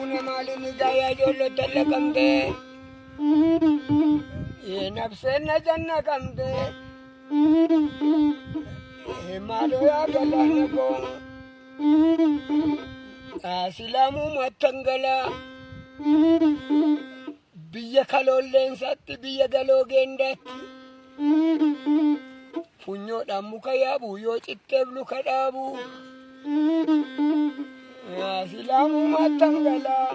Buuna maaliin egaa yaa ijoollota laqamtee. Nabseen na jannaqamtee. Maaloo yaa galaana koo. Silaamuu mattangalaa. Biyya kaloolleensaatti biyya galoo geendaatti. Funyoodhaan muka yaabu yoo citteef luka dhaabu. Silaamuu mattangalaa.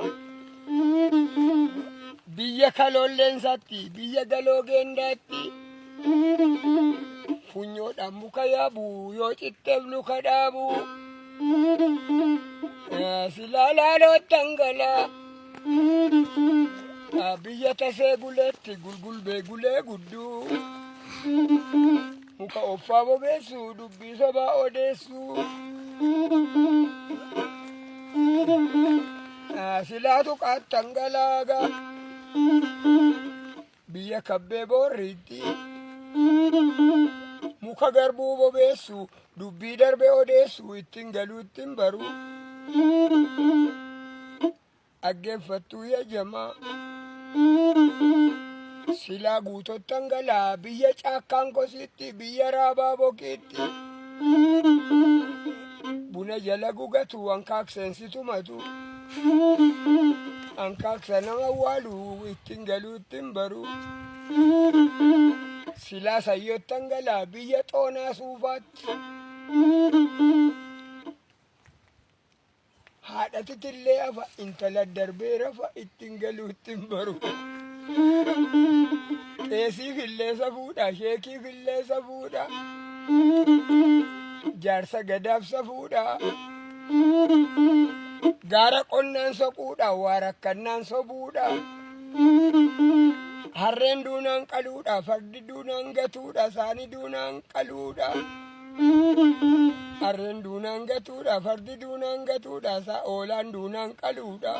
Biyya kaloolleensaatti biyya galoo geendaatti. Funyoodhaan muka yaabu yoo citteef luka dhaabu. Silaa laaloo Biyya tasee guleetti gulgulbee gulee gudduu. Muka offaa bobeessu dubbii sobaa odeessu. Silaatu qaattangalaaga. Biyya kabbee boorriitti. Muka garbuu bobeessu dubbii darbe odeessu ittiin galuu ittiin baru. Dhaggeeffattuu yaa jamaa. Silaa guutottan galaa biyya caakkaan kosiitti biyya raabaa boqiitti. Buna jala gugatu hankaakseensi tumatu. Hankaaksa nama awwaalu ittiin galuu ittiin baru. Silaa sayyottan galaa biyya xoonaa suufaatti. Haadha titillee afa intala darbee rafa ittiin galuu ittiin baru. Qeesiif illee safuudha sheekiif illee safuudha. Jaarsa gadaaf safuudha. Gaara qonnaan soquudha waa rakkannaan sobuudha. Harreen duunaan qaluudha fardi duunaan gatuudha saani duunaan qaluudha. Harreen duunaan gatuudha fardi duunaan gatuudha sa oolaan duunaan qaluudha.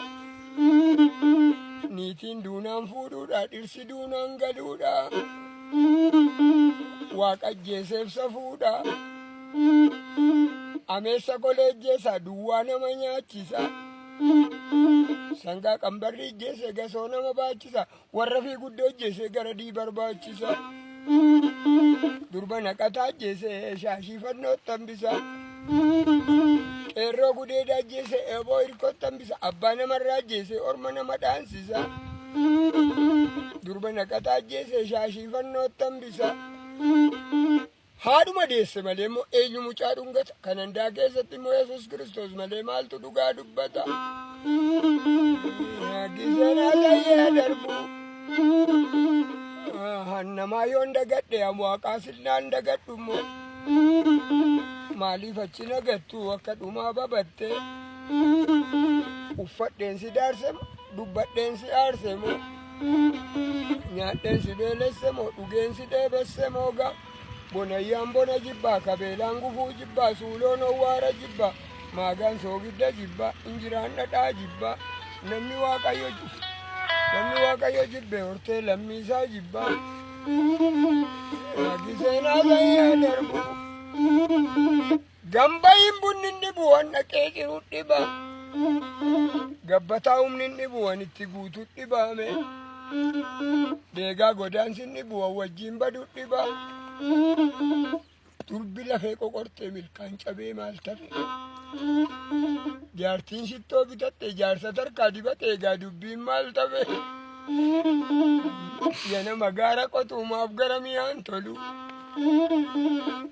Niitiin duunaan fuudhuudha dhirsi duunaan galuudha. Waaqa ajjeeseef safuudha. Ameessa koleejjeessa duwwaa nama nyaachisa. Sangaa qambarri ijjeese gasoo nama baachisa. Warra fi guddoo ijjeese gara dii barbaachisa. Durba naqataa ajjeese shaashii fannootti hambisa. Qeerroo gudeeda ajjeese eeboo hirkootti hambisa. Abbaa namarraa ajjeese orma nama dhaansisa. Durba naqataa ajjeese shaashii fannootti hambisa. Haadhuma deesse malee immoo eenyu mucaa dhungata? Kan handaa keessatti immoo Yesuus Kiristoos malee maaltu dhugaa dubbata? Giseen haasa'ee darbu. Hannamaa yoon dagadhe waaqaa silnaan dagadhu immoo. Maaliif achi nagattu akka dhumaa babatte? Uffadheen si daarse moo dubbadheen si aarse moo? Nyaadheen si beelesse moo dhugeen si dheebesse moo gaa? Bonayyaan bona jibbaa kabeelaan gufuu jibbaa suuloon owwaara jibbaa maagaan soogidda jibbaa injiraan dhadhaa jibbaa namni waaqayyo namni waaqayyo jibbe hortee lammiisaa jibbaa. Giseen haasa'ee darbu. Gambayin bunni hin dhibu waan dhaqee ciru dhiba. Gabbataa humni hin dhibu waan itti guutu dhibaame. Deegaa godaansi hin dhibu waan wajjin badu dhiba. Durbi lafee qoqortee milkaan cabee maal tafe. Jaartiin shittoo bitatte jaarsa tarkaa dibate egaa dubbiin maal tafe. Ganama gaara qotuumaaf gara mi'aan tolu.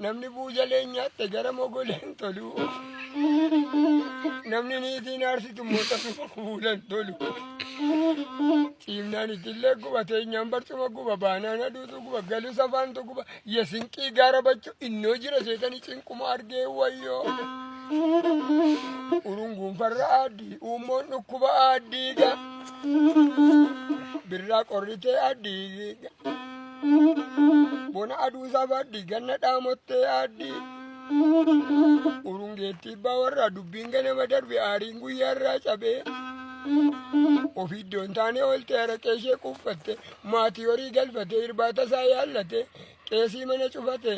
Namni buujalee nyaatte gara mogoleen tolu. Namni niitiin aarsitu immoo tasuma fuulan tolu. Ciimnaan itillee guba teenyaan barcuma guba baanaan aduutu guba galu safaantu guba yesinqii gaara bachu innoo jira seetanii cinquma argee wayyoo. Urunguun farra aaddii uummoon dhukkuba aaddiiga. Birraa qorritee addii. Bona aduu safaaddi ganna dhaamottee aaddii. Urungeetti abbaa warraa dubbiin ganama darbe aariin guyyaarraa cabee. Ofii iddoon taane oolte araqee ishee quuffatte maatii horii galfate irbaata isaa yaallate qeesii mana cufate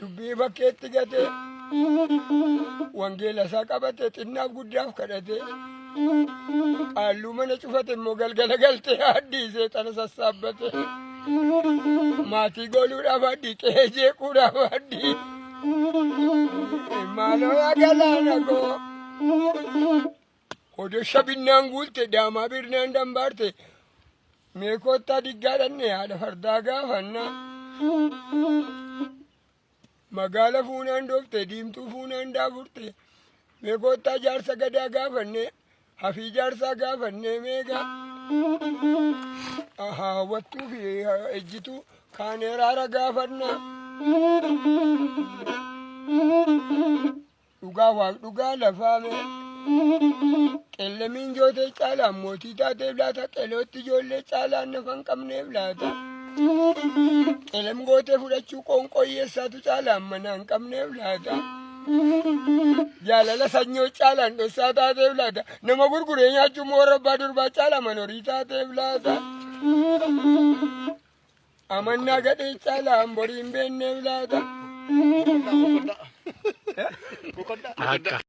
dubbii bakkeetti gate. Wangeela isaa qabate xinnaaf guddaaf kadhate. Qaalluu mana cufate immoo galgala galtee haddii seexana sassaabbate. Maatii gooluudhaaf haddii qe'ee jeequudhaaf haddii. Maaloo yaa galaana koo. Odosha binnaan guulte daamaa birnaan dambaarte. Mee koottaa diggaa dhanne haadha fardaa gaafanna. Magaala fuunaan dhoofte diimtuu fuunaan daafurte. Mee koottaa jaarsa gadaa gaafanne hafii jaarsaa gaafanne meeqa. Hawwattuu fi ejjituu kaanee raara gaafanna. Dhugaa waaq dhugaa lafaa mee. Qellemiin jootee caalaan mootii taateef laata qelootti ijoollee caalaan nafa hin qabneef laata. Qelem gootee fudhachuu qoonqoo hiyyeessaatu caalaan mana hin qabneef laata. Jaalala sanyoo caalaan dhossaa taateef laata. Nama gurguree nyaachuu moora abbaa durbaa caalaa manorii taateef laata. Amannaa gadhee caalaan borii hin beekneef laata. Akka.